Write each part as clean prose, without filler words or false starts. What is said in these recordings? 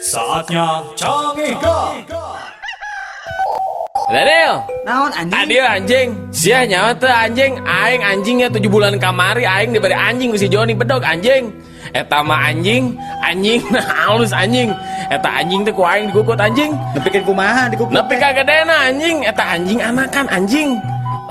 Saatnya Cangehgar. Daniel, Naon anjing? Tadi anjing, sia nyawa teh anjing, aing anjingnya 7 bulan kamari aing diberi anjing ku si Joni bedog anjing. Eta mah anjing, anjing nah halus anjing. Eta anjing teh ku aing dikukut anjing. Nepikeun kumaha dikukut? Nepi ka gedena anjing, eta anjing anakan anjing.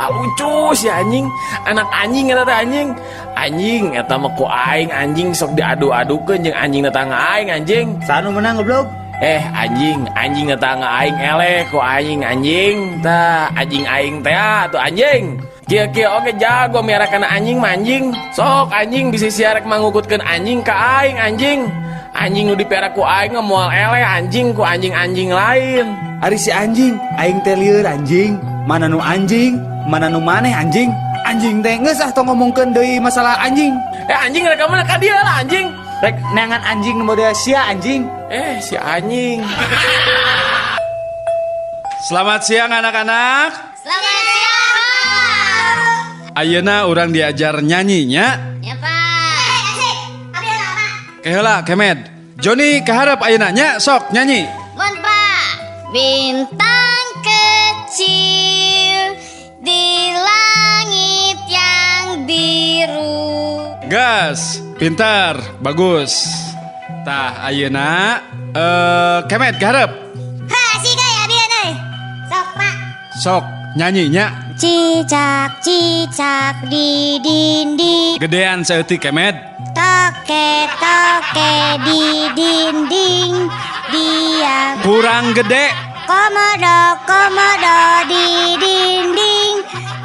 Lah lucu si anjing, anak anjing eta teh anjing. Anjing eta mah ku aing anjing sok diadu-adukeun jeung anjing tetangga aing anjing. Sanu menang goblok. Anjing, anjing tetangga aing eleh ku aing anjing. Tah anjing aing teh atuh anjing. Kieu-kieu oge jago miara kana anjing mah anjing. Sok anjing bisi sia rek mangukutkeun anjing ka aing anjing. Anjing nu dipiara ku aing mah moal eleh anjing ku anjing-anjing lain. Ari si anjing, aing teh lieur anjing. Mana nu anjing, mana nu maneh anjing. Anjing teh geus ah tong ngomongkeun deui masalah anjing. Anjing rek ka mana ka dieu lah anjing. Rek neangan anjing nu model sia anjing. Si anjing. Selamat siang anak-anak. Selamat siang, Pak. Ayeuna urang diajar nyanyinya. Ya, Pak. Asik. Abi lama. Keheula kemed. Joni kaharep ayeuna nya sok nyanyi. Mun, Pak. Bintang kecil di langit yang biru. Gas, pintar, bagus. Tah ayeuna kemed kaharep. Ha, asik euy abi euy. Sok, Pak. Sok nyanyinya. Cicak, cicak di dinding. Gedean saeutik kemed. Toke, toke di dinding. Dia kurang gede. Komodo, komodo di dinding.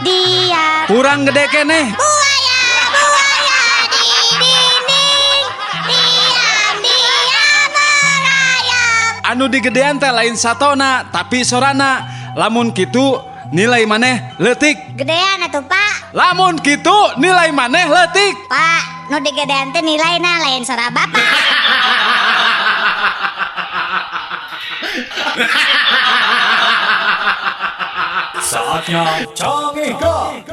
Dia kurang gede keneh. Buaya, buaya di dinding. Diam, diam merayap. Anu digedean teh lain satona tapi sorana. Lamun kitu nilai maneh leutik. Gedean atuh, Pak. Lamun kitu nilai maneh leutik. Pak, nu digedean teh nilaina lain sora bapak. Saatnya Cangehgar.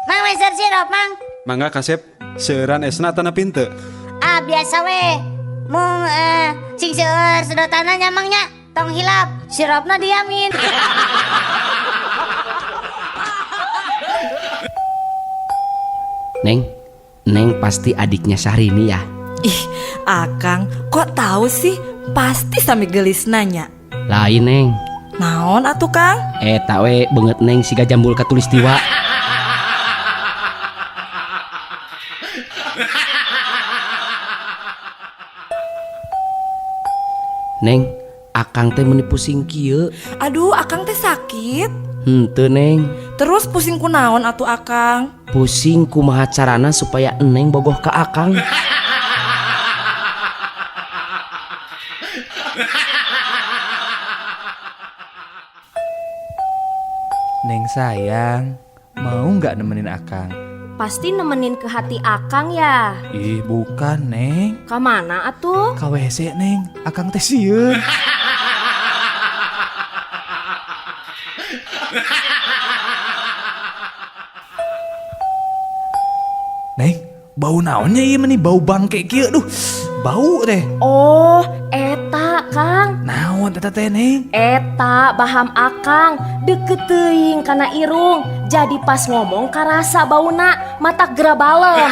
Mang meser sirup, Mang. Mangga kasep, seueuran esna tanah pinte. Ah, biasa we. Mung sing seueur sedotanna nya Mang nya. Tong hilap, sirupna diamin. Neng, Neng pasti adiknya Syahrini ya? Ih, Akang, kok tahu sih? Pasti sami gelis nanya. Lain, Neng. Naon atuh, Kang? Eta we beungeut Neng siga jambul katulistiwa. Neng, Akang teh meuni pusing kieu. Aduh, Akang teh sakit. Henteu, Neng. Terus pusing kunaon atuh Akang? Pusing kumaha carana supaya Neng bogoh ka Akang. Neng sayang, mau nggak nemenin Akang? Pasti nemenin ke hati Akang ya. Ih, bukan, Neng. Ka mana atuh? Ka WC, Neng. Akang teh sieun. Neng, bau naonnya ieu meni bau bangke kieu duh. Bau teh. Oh, eta Kang. Naon eta teh, Neng? Eta baham Akang deket teuing kana irung. Jadi pas ngomong karasa bauna, mata gerabalem.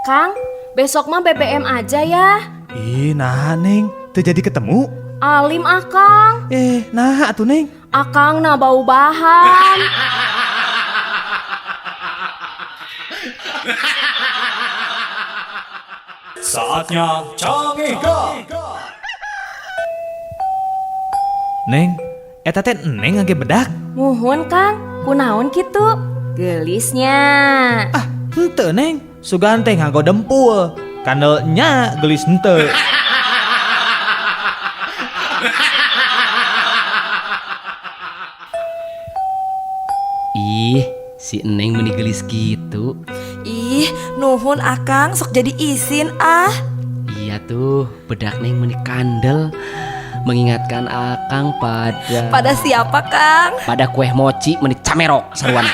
Kang, besok mah BBM aja ya. Ih, nah Neng, teu jadi ketemu. Alim Akang. Nah atuh Neng. Akang na bau bahan. Saatnya Cangehgar. Neng, eta teh Neng ngage bedak. Muhun Kang, kunaon kitu? Gelisnya. Ah, henteu Neng, sugan teh nganggo dempul. Kandel nya gelis henteu. Ih, si Neng meni gelis gitu. Ih, nuhun Akang sok jadi isin ah. Iya tuh, bedak Neng meni kandel. Mengingatkan Akang pada... Pada siapa, Kang? Pada kue mochi meni camerok saruana.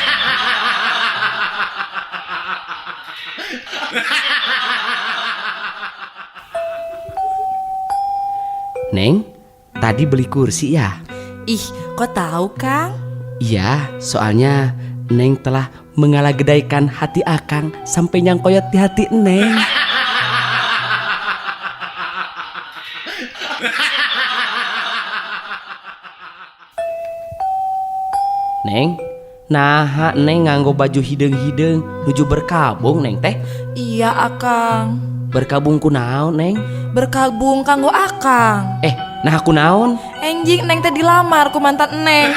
Neng, tadi beli kursi ya? Ih, kok tahu, Kang? Iya, soalnya Neng telah mengalagedaikan hati Akang sampai nyangkoyot di hati Neng. Neng, nah Neng nganggo baju hideung-hideung nuju berkabung Neng teh. Iya, Akang. Berkabung kunaon Neng? Berkabung kanggo Akang. Nah aku naon? Enjing Neng teh dilamar ku mantan Neng.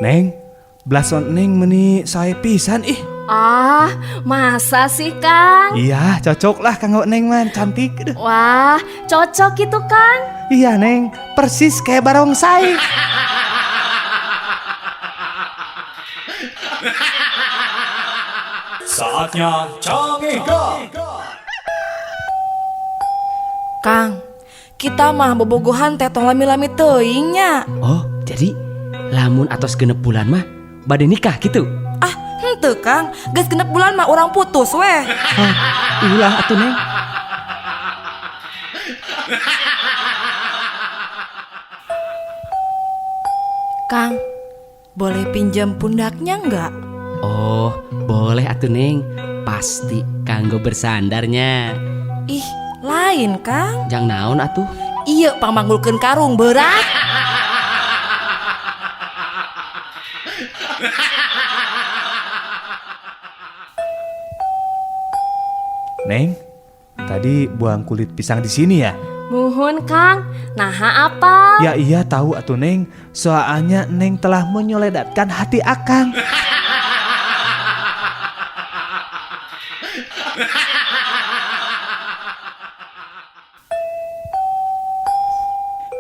Neng, blason Neng meni sae pisan ih. Ah, masa sih Kang? Iya, cocok lah kanggo Neng man, cantik. Aduh. Wah, cocok gitu Kang. Iya Neng, persis kayak barongsai. Saatnya Cangehgar. Kang, kita mah bobogohan teh tong lami-lami teuing nya. Oh, jadi lamun atos genep bulan mah bade nikah gitu. Ah, henteu Kang, geus genep bulan mah urang putus weh. Ah, ulah atuh Neng. Kang, boleh pinjam pundaknya enggak? Oh, boleh atuh Neng. Pasti kanggo bersandarnya. Ih, lain Kang. Jang naon atuh? Iya, pangmanggulkeun karung berat. Neng, tadi buang kulit pisang di sini ya? Muhun Kang, naha apa? Ya iya tahu atuh Neng, soalnya Neng telah menyoledatkan hati Akang.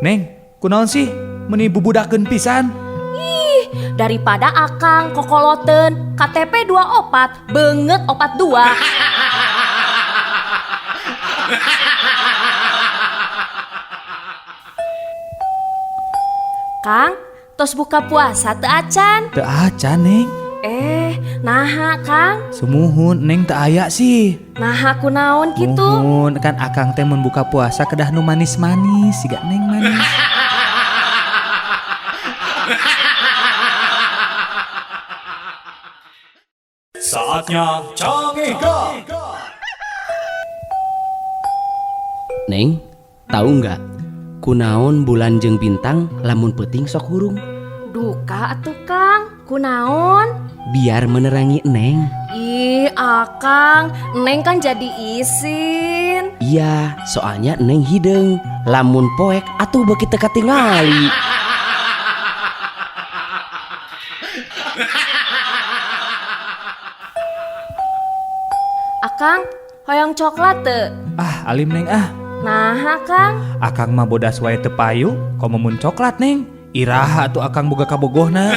Neng, kunaon sih? Meni bubudakeun pisan. Ih, daripada Akang kokoloten KTP 24, beungeut 42. Kang, tos buka puasa teu acan? Teu acan, Neng. Naha, Kang? Sumuhun, Neng teu aya sih. Naha kunaon kitu? Muhun, kan Akang teh mun buka puasa kedah nu manis-manis, siga Neng manis. Saatnya Cangehgar. Neng, tahu nggak? Kunaon bulan jeung bintang lamun peuting sok hurung? Duka atuh Kang, kunaon? Biar menerangi Neng. Ih, Akang, Neng kan jadi isin. Iya, soalnya Neng hideung. Lamun poek atuh beuki teu katingali. Akang, hoyong coklat teu? Ah, alim Neng ah. Naha Kang? Akang mah bodas wae teu payu, komo mun coklat Neng. Iraha atuh Akang boga kabogohna.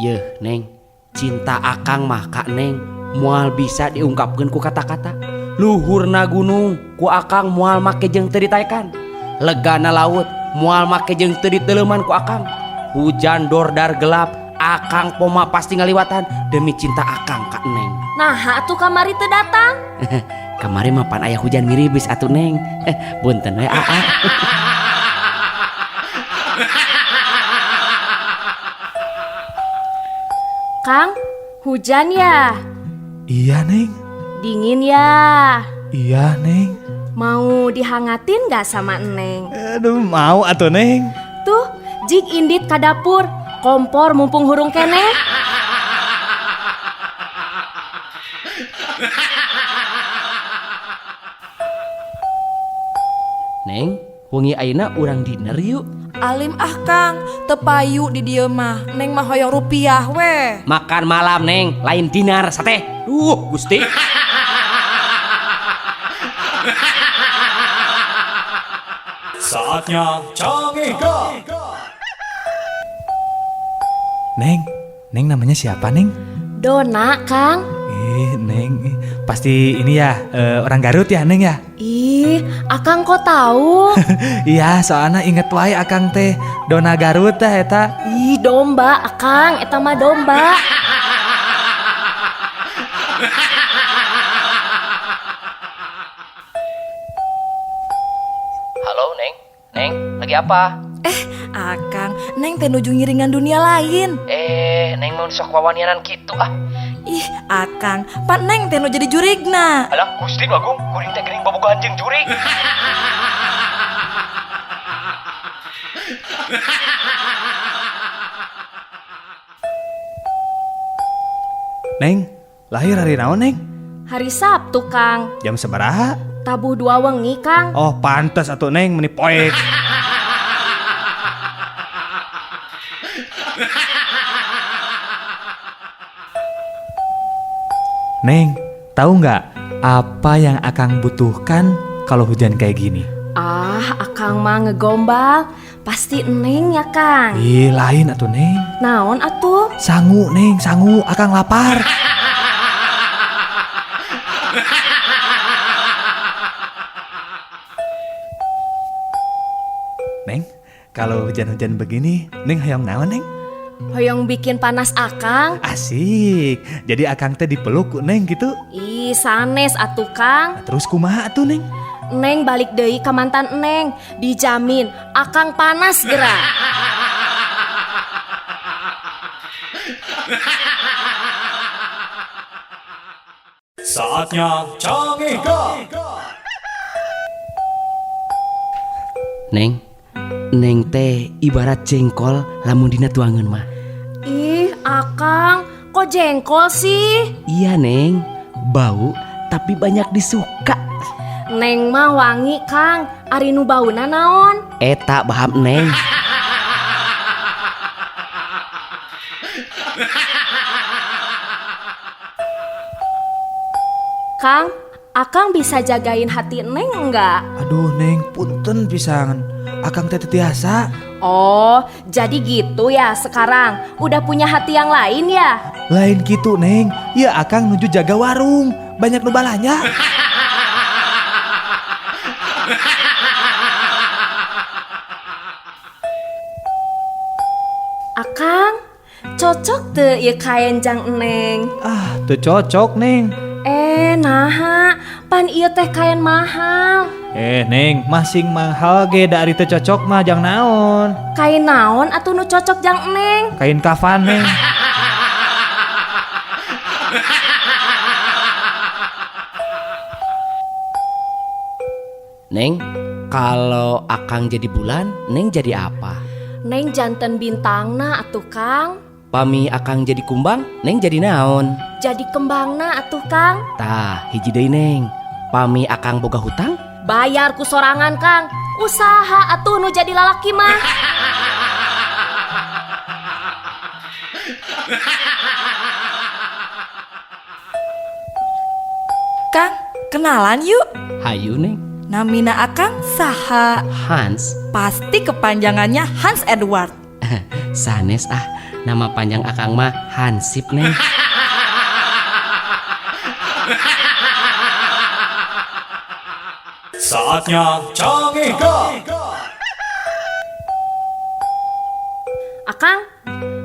Yeuh Neng, cinta Akang mah ka Neng moal bisa diungkapkeun ku kata-kata. Luhurna gunung ku Akang moal make jeung teu ditaekan. Legana laut moal make jeung teu diteuleuman ku Akang. Hujan dordar gelap Akang poma pasti ngaliwatan demi cinta Akang ka Neng. Naha atuh kamari teu datang? Kamari mah pan aya hujan miribis atuh Neng. Punten we aa. Kang, hujan ya? Iya Neng. Dingin ya? Iya Neng. Mau dihangatin gak sama Neng? Aduh, mau atuh Neng. Tuh, jig indit ka dapur. Kompor mumpung hurung keneh. Neng, wengi ayeuna urang dinner yuk. Alim ah Kang, teu payu di dieu mah. Neng mah hoyong rupiah weh. Makan malam Neng, lain dinar sate. Duh, Gusti. Saatnya Cangehgar. Neng, Neng namanya siapa Neng? Dona Kang. Neng, Pasti ini ya orang Garut ya, Neng ya? Ih, Akang kok tahu? Iya, soalnya inget wae Akang teh Dona Garut teh eta. Ih, domba, Akang, eta mah domba. Halo, Neng. Neng, lagi apa? Akang, Neng teh nuju ngiringan dunia lain. Eh, Neng mau sok wawanianan gitu ah. Ih, Akang, pan Neng teh nu jadi jurigna. Alah, Gusti nu Agung, kuring teh geuning bobogohan jeung jurig. Neng, lahir hari naon, Neng? Hari Sabtu, Kang. Jam sabaraha? Tabuh 2 wengi, Kang. Oh, pantes atuh Neng meni poek. Neng, tahu nggak apa yang Akang butuhkan kalau hujan kayak gini? Ah, Akang mah ngegombal. Pasti Neng ya, Kang. Ih, lain atuh Neng. Naon atuh? Sangu, Neng, sangu. Akang lapar. Neng, kalau hujan-hujan begini, Neng hayang naon, Neng? Hoyong bikin panas Akang. Asik. Jadi Akang teh dipeluk ku Neng gitu. Ih, sanes atuh, Kang. Nah, terus kumaha atuh, Neng? Neng balik deui ka mantan Neng. Dijamin Akang panas gerak. Saatnya Cangehgar. Neng, Neng teh ibarat jengkol lamun dina tuangan mah. Ih, Akang, kok jengkol sih? Iya, Neng. Bau tapi banyak disuka. Neng mah wangi, Kang. Ari nu bauna naon? Eta baham Neng. Kang, Akang bisa jagain hati Neng enggak? Aduh, Neng, punten pisan. Akang teh teu tiasa. Oh, jadi gitu ya sekarang. Udah punya hati yang lain ya? Lain gitu, Neng. Ya Akang nuju jaga warung. Banyak nu balanya. Akang, cocok teu ieu kain jang Neng? Ah, teu cocok, Neng. Eh, naha, pan ieu teh kain mahal. Eh, Neng, masing mahal ge da ari teu cocok mah jang naon. Kain naon atuh nu cocok jang Neng? Kain kafan, Neng. Neng, kalau Akang jadi bulan, Neng jadi apa? Neng janten bintangna atuh, Kang. Pami Akang jadi kumbang, Neng jadi naon? Jadi kembangna atuh, Kang. Tah, hiji deui Neng. Pami Akang boga hutang? Bayar ku sorangan, Kang. Usaha atuh nu jadi lalaki mah. Kang, kenalan yuk. Hayu, Neng. Namina Akang saha? Hans. Pasti kepanjangannya Hans Edward. Sanes ah, nama panjang Akang mah Hansip, Neng. Saatnya Cangehgar. Akang,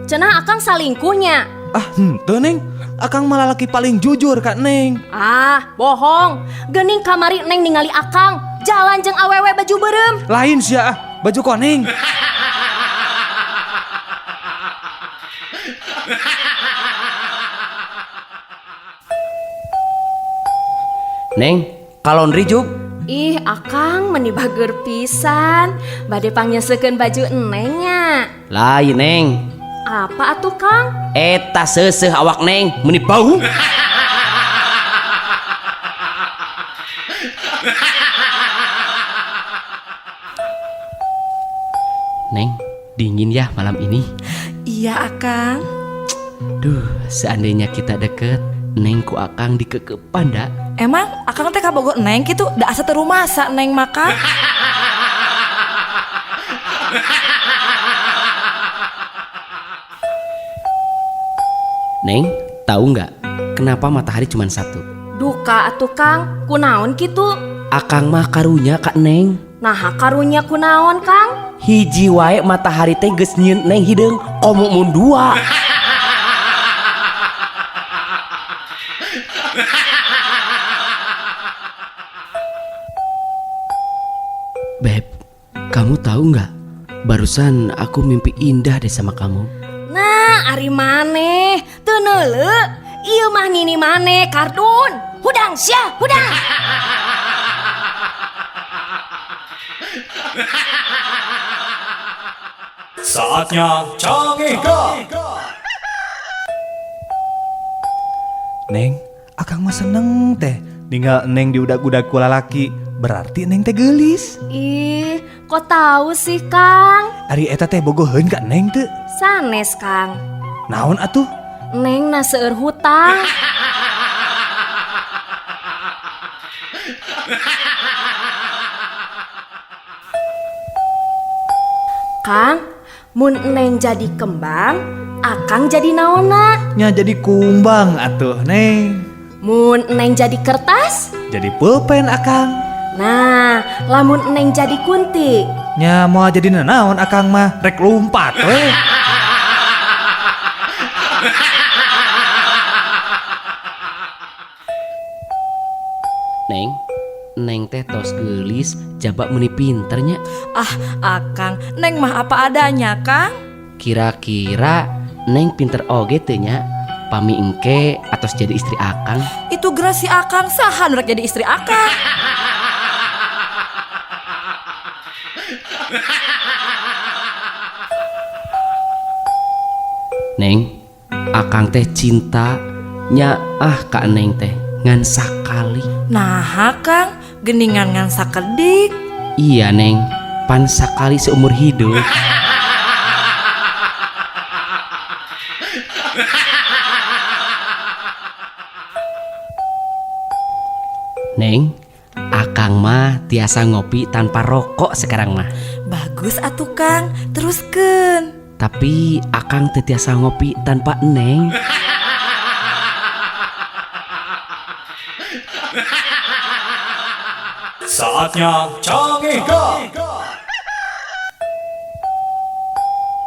cenah Akang salingkuhnya. Ah, henteu, Neng. Akang malah laki paling jujur ka Neng. Ah, bohong. Gening kamari Neng ningali Akang jalan jeung awewe baju beureum. Lain sia ah, baju kuning. Neng, ka laundry jug. Ih, Akang meni bager pisan. Bade pangnyeuseukeun baju Neng nya. Lain, Neng. Apa atuh, Kang? Eta seuseuh awak Neng, meni bau. Neng, dingin ya malam ini. Iya, Akang. Duh, seandainya kita deket, Neng ku Akang dikekepan da. Emang Akang teh kabogoh Neng gitu, da asa teu rumasa Neng maka. Neng, tahu nggak kenapa matahari cuma satu? Duka atuh Kang, kunaon kitu? Akang mah karunya ka Neng. Nah karunya kunaon Kang? Hiji wae matahari teh geus nyieun Neng hideung, komo mun dua. Beb, kamu tahu nggak? Barusan aku mimpi indah deh sama kamu. Nah, ari maneh teu neuleu. Ieu mah nini maneh kardun. Hudang sia, hudang. Saatnya Cangehgar. Neng, akang mah seneng teh ninggal Neng diudag-udag ku lalaki. Berarti Neng teh geulis. Ih, kok tahu sih Kang? Ari eta teh bogoheun ka Neng teu? Sanes Kang. Naon atuh? Neng na seueur hutang. Kang, mun Neng jadi kembang, Akang jadi naonna? Nya jadi kumbang atuh Neng. Mun Neng jadi kertas? Jadi pulpen Akang. Nah, lamun Neng jadi kunti. Nya moal jadi nanaon Akang mah, rek lumpat we. Neng, Neng teh tos geulis, jaba meuni pinternya. Ah, Akang, Neng mah apa adanya, Kang. Kira-kira Neng pinter oge teu nya? Pami engke atos jadi istri Akang. Itu gerasi Akang, saha nu rek jadi istri Akang. Neng, Akang teh cinta nya ah ka Neng teh ngan sakali. Nah, Kang, geningan ngan sakedik. Iya Neng, pan sakali seumur hidup. Neng, Akang mah tiasa ngopi tanpa rokok sekarang mah. Bagus atuh Kang, teruskeun. Tapi Akang teu tiasa ngopi tanpa Neng. Saatnya Cangehgar.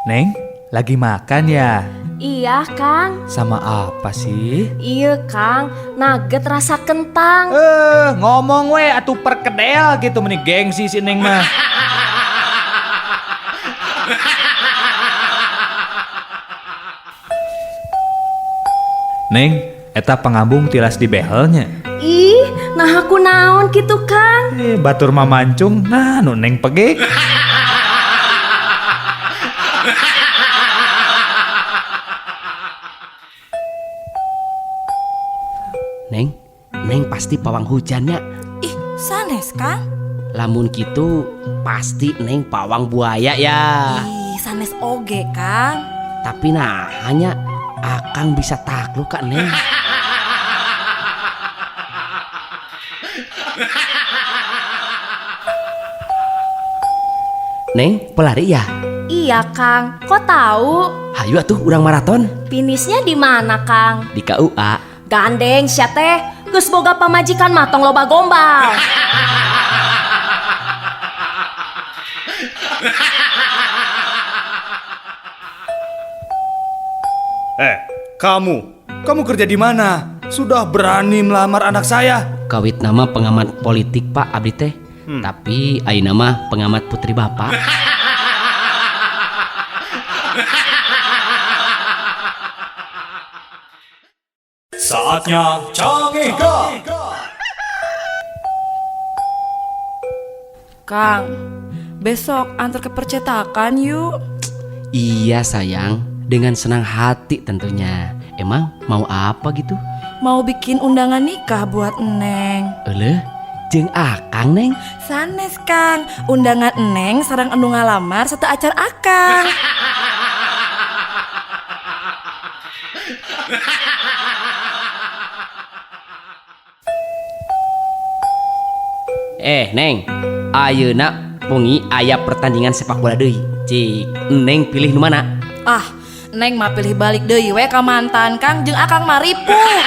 Neng, lagi makan ya? Iya, Kang. Sama apa sih? Iya, Kang. Nugget rasa kentang. Ngomong we atuh perkedel gitu meni gengsi si Neng mah. Neng, eta pangambung tilas di behelnya. Ih, nah aku naon gitu, Kang? Batur mah mancung, nah nu Neng pegek. Neng, Neng pasti pawang hujannya. Ih, sanes, Kang. Lamun kitu pasti Neng pawang buaya ya. Ih, sanes oge, Kang. Tapi nah hanya Akang bisa takluk Kak Neng. Neng, pelari ya? Iya, Kang. Kok tahu? Hayu atuh urang maraton. Finishnya di mana, Kang? Di KUA. Gandeng sia teh, geus boga pamajikan mah tong loba gombal. Kamu kerja di mana? Sudah berani melamar anak saya? Kawit nama pengamat politik Pak abdi teh. Tapi ayeuna mah pengamat putri bapak. Saatnya Cangehgar. Kang, besok antar ke percetakan yuk. Iya sayang, dengan senang hati tentunya. Emang mau apa gitu? Mau bikin undangan nikah buat Neng. Eleh, jeung Akang Neng. Sanes Kang, undangan Neng sareng anu ngalamar serta acar Akang. Neng, ayeuna wengi aya pertandingan sepak bola deui. Cik, Neng pilih nu mana? Ah, Neng mah pilih balik deui we ka mantan Kang jeung Akang mah ripuh.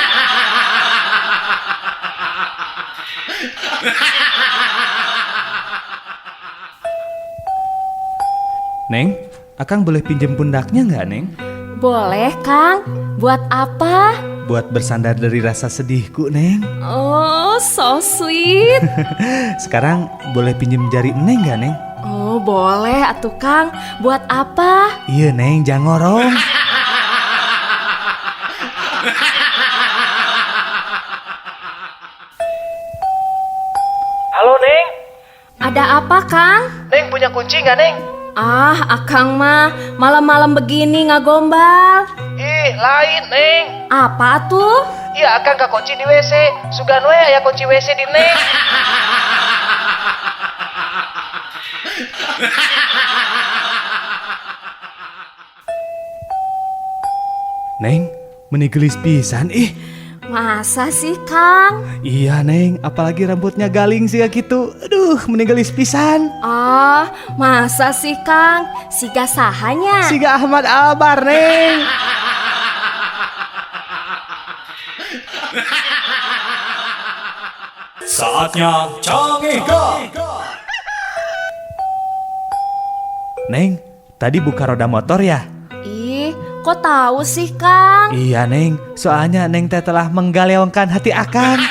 Neng, Akang boleh pinjem pundaknya nggak, Neng? Boleh, Kang. Buat apa? Buat bersandar dari rasa sedihku, Neng. Oh, so sweet. Sekarang boleh pinjem jari Neng nggak, Neng? Oh, boleh atuh, Kang. Buat apa? Iya, Neng, jangan ngorong. Halo, Neng. Ada apa, Kang? Neng punya kunci nggak, Neng? Ah, Akang mah malam-malam begini ngagombal. Ih, lain, Neng. Apa tuh? Iya, Akang kakunci di WC. Sugan we aya kunci WC di Neng. Neng, meni geulis pisan ih. Masa sih, Kang? Iya, Neng, apalagi rambutnya galing sih gitu. Aduh, meni geulis pisan. Ah, masa sih, Kang? Siga sahanya. Siga Ahmad Albar, Neng. Saatnya Cangehgar. Neng, tadi buka roda motor ya? Ih, kok tahu sih, Kang? Iya, Neng. Soalnya Neng teh telah menggaleongkan hati Akang.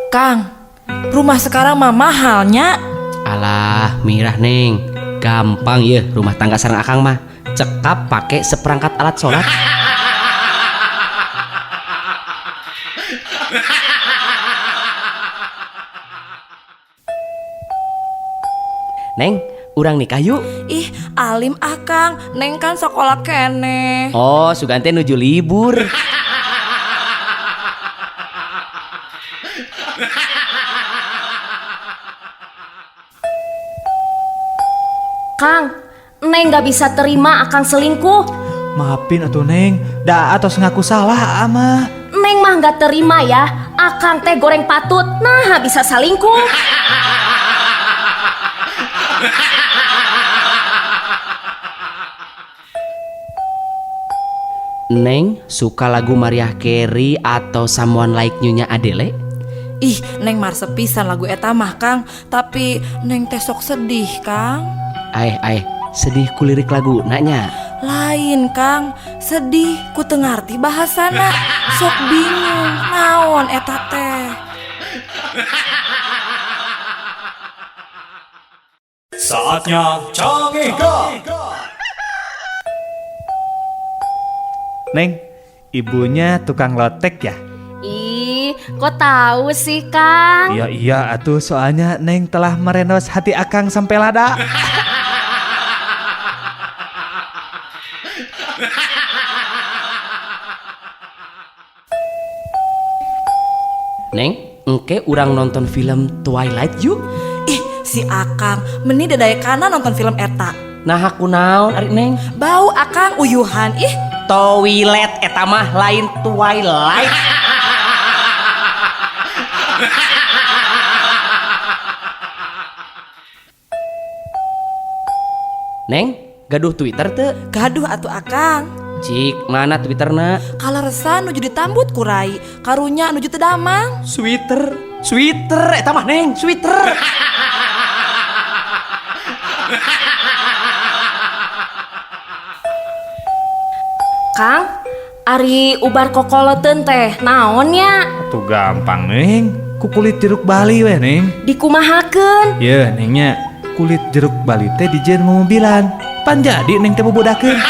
Kang, rumah sekarang mah mahalnya. Alah, mirah Neng. Gampang ya rumah tangga sareng Akang mah. Cekap pakai seperangkat alat sholat. Neng, urang nikah yuk. Ih, alim Akang, Neng kan sekolah keneh. Oh, sugan teh nuju libur. Kang, Neng gak bisa terima Akang selingkuh. Maafin atuh, Neng. Da atos ngaku salah ama. Neng mah gak terima ya. Akang teh goreng patut, nah bisa selingkuh. Neng suka lagu Mariah Carey atau Someone Like You-nya Adele? Ih, Neng mah resep pisan lagu eta mah, Kang. Tapi Neng teh sok sedih, Kang. Aeh, aeh, sedih ku lirik lagu nanya. Lain, Kang. Sedih ku teu ngarti bahasana. Sok bingung naon eta teh. Saatnya Cangehgar. Neng, ibunya tukang lotek ya? Ih, kok tahu sih, Kang? Iya, iya atuh, soalnya Neng telah merenos hati Akang sampai lada. Neng, engke urang nonton film Twilight yuk. Ih, si Akang meni dadaekana nonton film eta. Nah, aku naon ari Neng? Bau Akang uyuhan ih. Toilet eta mah lain Twilight. Neng, gaduh Twitter teu? Gaduh atuh Akang. Cik, mana Twitterna? Kaleresan nuju ditambut ku Rai, karunya nuju teu damang. Sweater, sweater eta mah Neng, sweater. Kang, ari ubar kokoloteun teh naon nya? Tuh gampang, Neng. Ku kulit jeruk Bali we, Neng. Dikumahakeun? Ye, Nengnya. Kulit jeruk Bali teh dijieun momobilan. Pan jadi Neng teh bobodakeun.